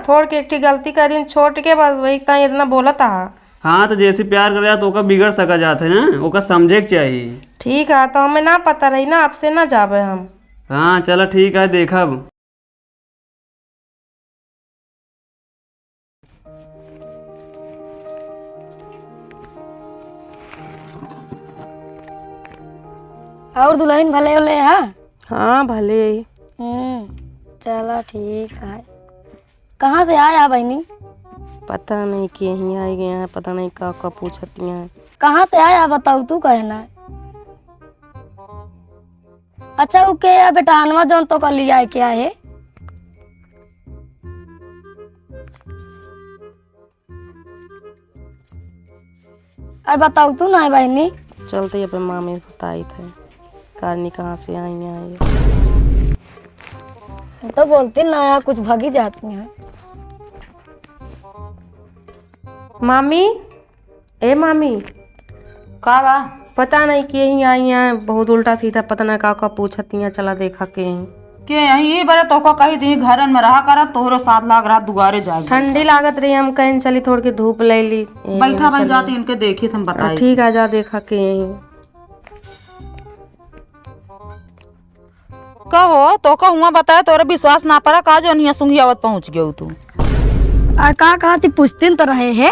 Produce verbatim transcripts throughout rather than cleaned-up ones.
थोड़ के एक ठी गलती करिन छोट के, बस वही ताई इतना बोलत हा। हाँ, तो जैसे प्यार करे जात, ओका बिगड़ सका जात है ना, ओका समझे के चाही। ठीक है, तो हमें ना पता रही ना, आपसे ना जाबे हम। हाँ, चला ठीक है, देखब। और दुल्हन भले होले हा? हाँ, भले ही। हम्म, चला ठीक है। कहाँ से आया बहिनी? पता नहीं के ही आई गया है, पता नहीं का का पूछतिया है। कहाँ से आया बताऊ तू कहना है? अच्छा, उ के या बेटहनवा जौन तोका लियाए के आए? अरे बताऊ तू ना है बहिनी। चलते ही अपने मामी से बताई थे, का जानी कहाँ से आई हैं ये। हम तो बोलती ना है, कुछ भगी जाती हैं। मामी, ए मामी। का बा? पता नहीं के ही आई हैं, बहुत उल्टा सीधा पता ना का का पूछत हैं, चला देखा के ही। के यही, ई बरे तोहका कही दी, घरन में रहा करा, तोहरो साथ लाग रहा, दुआरे जाए। ठंडी लागत रही, हम कहें चली थोड़ के धूप ले ली, यही बैठा में बन चली। जाती, इनके देखी, हम बताए। ठीक है, जा देखा के यही। कहो, तोहका हुआ बताए, तोरे विश्वास ना पड़ा का, जो हियाँ सुंघियावत पहुँच गयो तू? आ, का कहा थी, पूछतीन तो रहे हैं।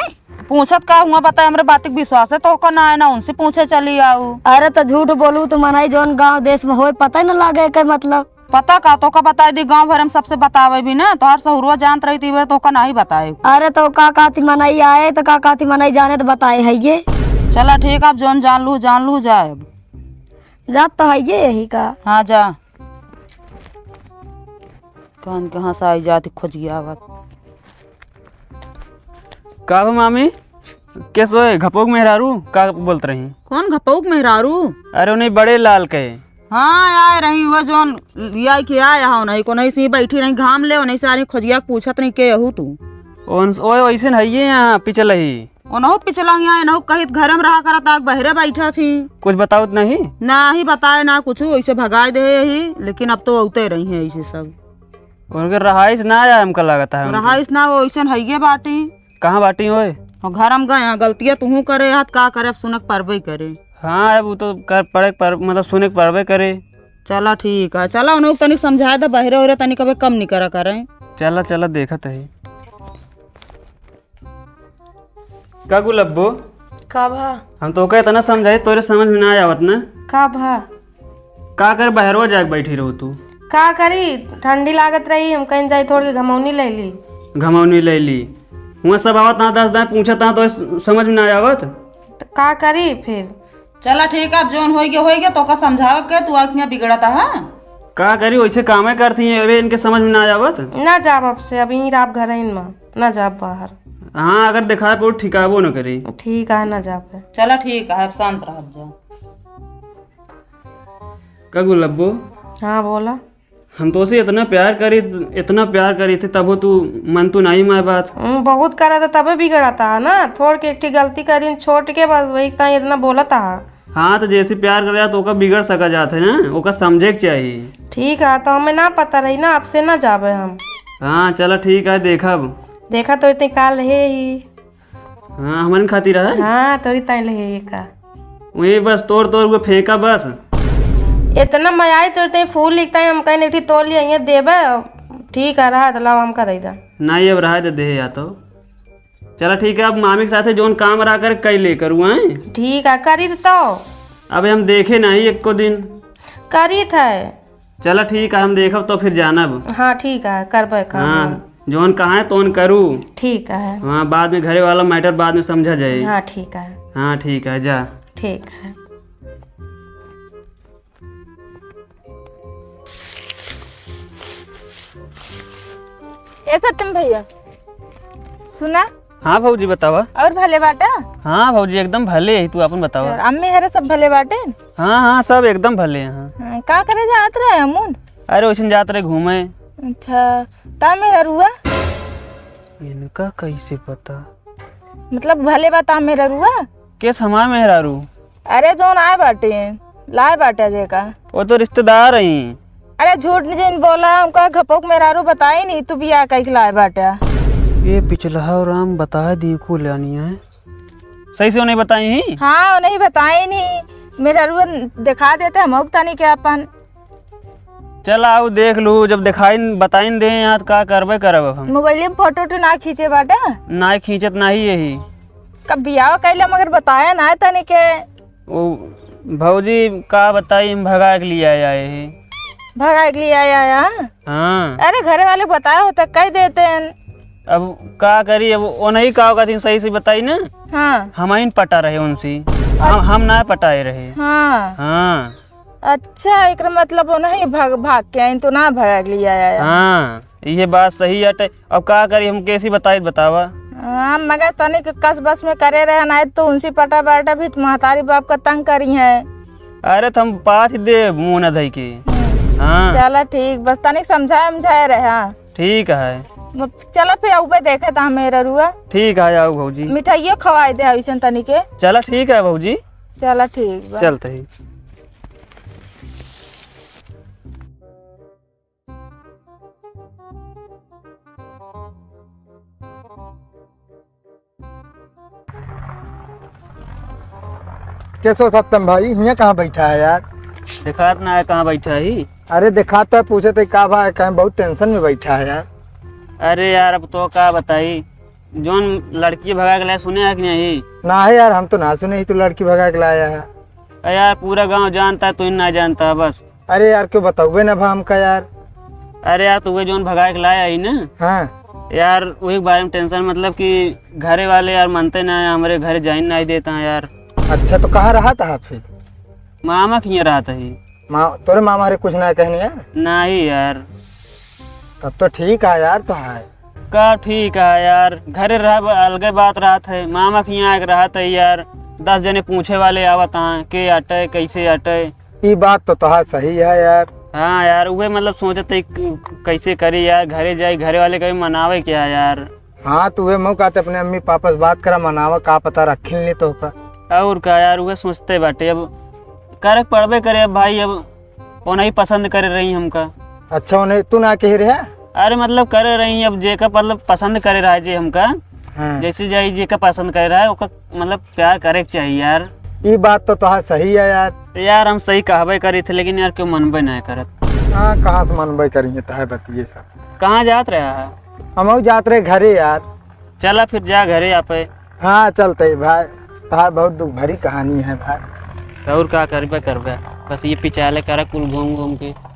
पूछत का हुआ बताए, हमरे बात के विश्वास है तोहका ना है, ना उनसे पूछे चली आऊ। अरे तो झूठ बोलू तो मनई जौन गाँव देश में होए, पता ही ना लागे के मतलब। पता का, तोहका बताए दी, गाँव भर में सबसे बतावे भी ना, तोहर सहुरुआ जानत रही थी, तोहका नहीं बताए। अरे तो का कहती मनई आए, तो का कहती मनई जाने तो बताए है ये। चला ठीक, अब जौन जान लू, जान लू, जाए अब। जात तो है ये यही का। हाँ, जा। कान कहाँ से आई जाती खोजिया आवत। का हो मामी, के सोए घपोक मेहरारू का बोलत रही? कौन घपोक मेहरारू? अरे उन्हीं बड़े लाल के। हाँ, आए रही हुआ जौन लिया के आए हो नहीं को नहीं सी बैठी रही घाम ले नहीं सारी खोजिया पूछत नहीं के हू तू। ओन-, ओए वैसे न हइये यहाँ पिछल ही। ओनहु पिछला यहाँ एनहु कहित घर में रहा करत आग बहरे बैठा थी। कुछ बतावत नहीं? ना ही बताए ना कुछ, ऐसे भगाए दे यही, लेकिन अब तो औते रही हैं ऐसे सब। उनके रहाइश ना आया हमका लगता है उनके। रहाइश ना वो ऐसे हइये बाटी। कहाँ बाटी होए? और घर में गए हैं, गलतियाँ तुहू करे हाथ का करे, अब सुनक परबे करे। हाँ, अब वो तो कर पड़े पर, मतलब सुने के परबे करे। चला ठीक है, चला उन्हों तनिक समझाए दे, बहरे ओहरे तनिक अबे कम निकरा करे। चला, चला देखत है। का गुलब्बो? का भा? हम तोहका इतना समझाई, तोरे समझ में ना आवत ना। का भा? का कर बहरवा जाके बैठी रहू तू? का करी, ठंडी लागत रही, हम कहीं जाई थोड़ के घमौनी ले ली। घमौनी ले ली। हुआं सब आवत ना, दस दाएं पूछत ना, तो समझ में ना आवत। त का करी फिर? चला ठीक है, अब जौन होइगे होइगे, तोका समझावे के, तू आँखियाँ बिगड़ता है। का करी, वैसे कामे करती हैं, अबे इनके समझ में ना आवत। ना जाब अब से, अब यहीं राब घर इन में, ना जाब बाहर। हाँ, अगर दिखाए पड़ो ठिकाबो न करी। ठीक है, ना जाब। चला ठीक है, अब शांत रह जा। का गुलब्बो? हाँ, बोला। हम तोसे इतना प्यार करी, इतना प्यार करी थे, तबो तू मन तू नहीं माय बात। हम्म, बहुत करा था, तबे बिगड़ा था ना। थोड़ के एक ठी गलती करी, छोट के, बस वही ताई इतना बोला था। हाँ, तो जैसे प्यार करे जात, ओका बिगड़ सका जात है ना, ओका समझे के चाहिए। ठीक है, तो हमें ना पता रही ना, आपसे ना जाबे हम। हाँ, चला ठीक है, देखब। देखा तो इतने काल है ही। हाँ, हमन खातिर है। हाँ, तोरी ताई ले है ये का। वही बस तोड़ तोड़ के फेंका बस। इतना मजा आई तोरी ताई फूल लिखता है, हम कहीं नहीं तोड़ लिया, ये देबे। ठीक है, रहा तो लाओ हमका दे दा। नहीं, अब रहा दे दे या तो। चला ठीक है, अब मामी के साथे जौन काम रहा कर कई ले करू, हैं? ठीक है, करी तो। अबे हम देखे नहीं एको दिन। करी थे। चला ठीक है, हम देखब तो फिर जानब। हाँ, ठीक है, करबे काम। हाँ, जौन कहा है तौन करू। ठीक है। हाँ, बाद में घरे वाला matter बाद में समझा जाए। हाँ, ठीक है। हाँ, ठीक है, जा। ठीक है। ए सत्यम भैया, सुना। हाँ भौजी, बतावा। और भले बाटा? हाँ भौजी, एकदम भले ही। तू अपन बतावा। अच्छा, अम्मी हरे सब भले बाटे? हाँ, हाँ, सब एकदम भले हैं। हाँ, का करे जात रहे अमुन? अरे, वैसे जात रहे घूमे। अच्छा, ता मेहरुआ? इनका कैसे पता? मतलब, भले बा ता मेहरुआ? केस हमार मेहरारू? अरे, जौन आए बाटे, लाए बाटे जेका। वो तो रिश्तेदार हैं। अरे, झूठ जिन बोला, हमका घपोक मेहरारू बताई नहीं, तू बियाह कइके लाए बाटे। ये पिछलहा राम बताए दी कुल यानी है। सही से नहीं बताई ही? हाँ, नहीं बताई नहीं। मेहररुआ देखा देते हम तनी के अपन। चल आउ देख लू, जब देखाइन बताइन दे यहाँ त का करबे करब अब हम। मोबाइल में फोटो वोटो ना खींचे बाटे? ना खींचत नाही यही। कब बियाह कैले मगर बताया ना तनी के। ओ भौजी का बताई, हम भगा के लिए आया है। भगा के लिए आया है? हाँ। अरे घरे वाले बताया होता कह देते हैं। अब का करी, अब ओनही का कहती सही से बताई ना। हाँ। हम ही पटा रहे उनसे। हम, हम ना पटाए रहे। हाँ। हाँ। अच्छा, एकरा मतलब ओनही भाग, भाग के आइन तो ना भगा के लिए आया है। हाँ, ये बात सही हटे। अब का करी, हम कैसी बताई बतावा? हाँ, मगर तनिक कस बस में करे रहे ना तो उनसे पटा बाटा भी तो महतारी बाप का तंग करी है। अरे तो हम पाथ दे मुँह न धई के। हम्म। हाँ। चला ठीक, बस तनिक समझाए, समझाए रहे। हाँ। ठीक है। म-, चला फिर आउबे देखे ता मेहररुआ। ठीक है, आउ भौजी। मिठाइयो खवाए दे अइसन तनी के। चला ठीक है भौजी। चला ठीक बा। चलते ही। कैसो सत्यम भाई, हियाँ कहाँ बैठा है यार? देखात ना है कहाँ बैठा ही। अरे देखात तो है, पूछे तो का भा है, कहीं बहुत tension में बैठा है यार। अरे यार, अब तो का बताई, जौन लड़की भगा के लाए सुने है कि नहीं? ना है यार, हम तो ना सुने ही तू लड़की भगा के लाया है। अरे यार, पूरा गाँव जानता है, तू ही ना जानता है बस। अरे यार, क्यों बताउबे ना भा हमका यार? अरे यार, तू जौन भगा के लाया ही ना? हाँ। यार, वही बारे में tension, मतलब कि घरे वाले यार मानते ना है, हमरे घरे जाइन नहीं देता है यार। अच्छा, तो कहाँ रहत है फिर? मामा के यहाँ रहत ही। मा-, तोरे मामा रे कुछ ना कहने यार? नहीं यार। तब तो ठीक है यार, तो है। का ठीक है यार, घरे रहब अलगे बात रहत है, मामा के यहाँ एक रहत है यार, दस जने पूछे वाले आवत हैं, के अटे, कैसे अटे। ई बात तो तोहार सही है यार। हाँ यार, उहे मतलब सोचत है क-, कैसे करी यार, घरे जाई, घरे वाले कभी मनावे क्या यार। हाँ, तो उहे मौका ते अपने अम्मी पापा से बात करा, मनावा, का पता रखिन ले तो का। और का यार, उहे सोचते बाटे, अब करे के पड़बे करे अब भाई, अब ओनही पसंद करे रही हमका। अच्छा, ओनही तू ना कही रहे? अरे मतलब करे रही, अब जेका मतलब पसंद करे रहा है जे हमका, हाँ। जैसे जाई जेका पसंद करे रहा है, ओका मतलब प्यार करे के चाहिए यार। ई बात तो तोहार सही है यार। यार हम सही कहबे करी थे, लेकिन यार क्यों मनबे नहीं करत। हाँ, कहाँ से मनबे करेंगे, तोहार बतिये सब। कहाँ जात रहा है? हम जात रहे घरे यार। चला फिर जा घरे आपे। हाँ, चलते ही भाई, तोहार बहुत दुख भरी कहानी है भाई। और का करबे करबे, बस ये पिचाले करा कुल घूम घूम के।